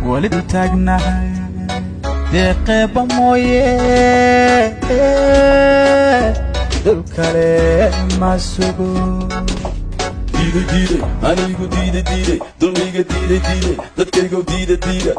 Weli taagnahay deeqeeba mooye, dul kale ma sugo. Diiday, diiday, anigu diiday, diiday dulmiga, diiday, diiday dadkaygow, diida, diida.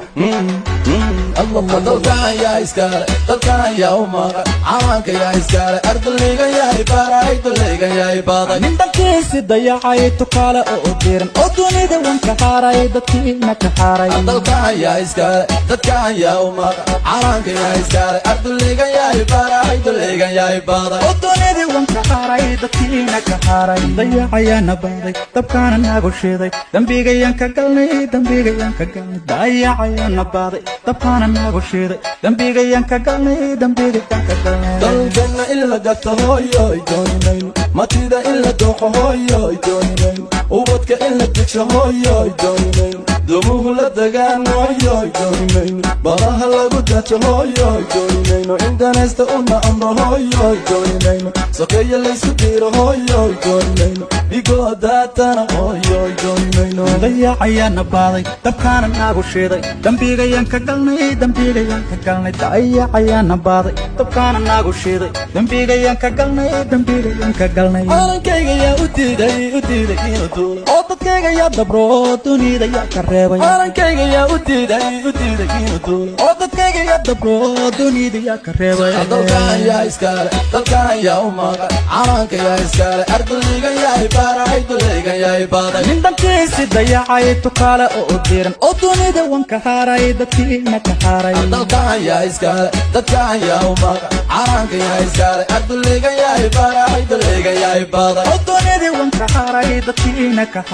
Dalkan yaa iskale? Dalkan yaa u maqan? Calanka yaa iskale? Arduligan yahay baray, duligan yahay baday. Nin dhankiisi dayacay, tukaale oo diran, oo dunida wan ka xaaray, dadkiina ka xaaray. Dalkan yaa iskale? Dadkan yaa u maqan? Calanka yaa iskale? Arduligan yahay baray, duligan yahay baday. Oo dunida wan ka xaaray, dadkiina ka xaaray. Dayacayaana baaday, dabkaana nagu shiday, dembigayaan ka galnay, dembigayaan ka galnay. Dayacayaana baaday, dabkaana nagu shiday, dembigayaan ka galnay, dembigayaan ka galnay. Dalkana in la gato, hooyoy, dooni mayno. Matida in la dooqo, hooyoy, dooni mayno. Ubadka in la degsho, hooyoy, dooni mayno. Dumuhu la degaan, hooyoy, dooni mayno. Badaha lagu dajo, hooyoy, dooni mayno. In danaysta una amro, hooyoy, dooni mayno. Sokeeya laysku diiro, hooyoy, dooni mayno. Dhigoodaatana, hooyoy, dooni mayno. Dayacayaana baaday, dabkaana nagu shiday, dembigayaan ka galnay, dembigayaan ka galnay. Dayacayaana baaday, dabkaana nagu shiday, dembigayaan ka galnay, dembigayaan ka galnay. Calankayga yaa u diiday, u diiday inuu duulo? Oo dadkayga yaa dabro, dunida yaa ka reebay? Calankayga yaa u diiday, u diiday inuu duulo? Oo dadkayga yaa dabro, dunida yaa ka reebay? Dalkan yaa iskale? Dalkan yaa u maqan? Calanka yaa iskale? Arduligan yahay baray, duligan yahay baday. Nin dhankiisi dayacay, tukaale oo diran, oo dunida wan ka xaaray, dadkiina ka xaaray. Dalkan yaa iskale? Dadkan yaa u maqan? Calanka yaa iskale? Arduligan yahay baray, duligan yahay baday. Oo dunida wan ka xaaray, dadkiina ka xaaray.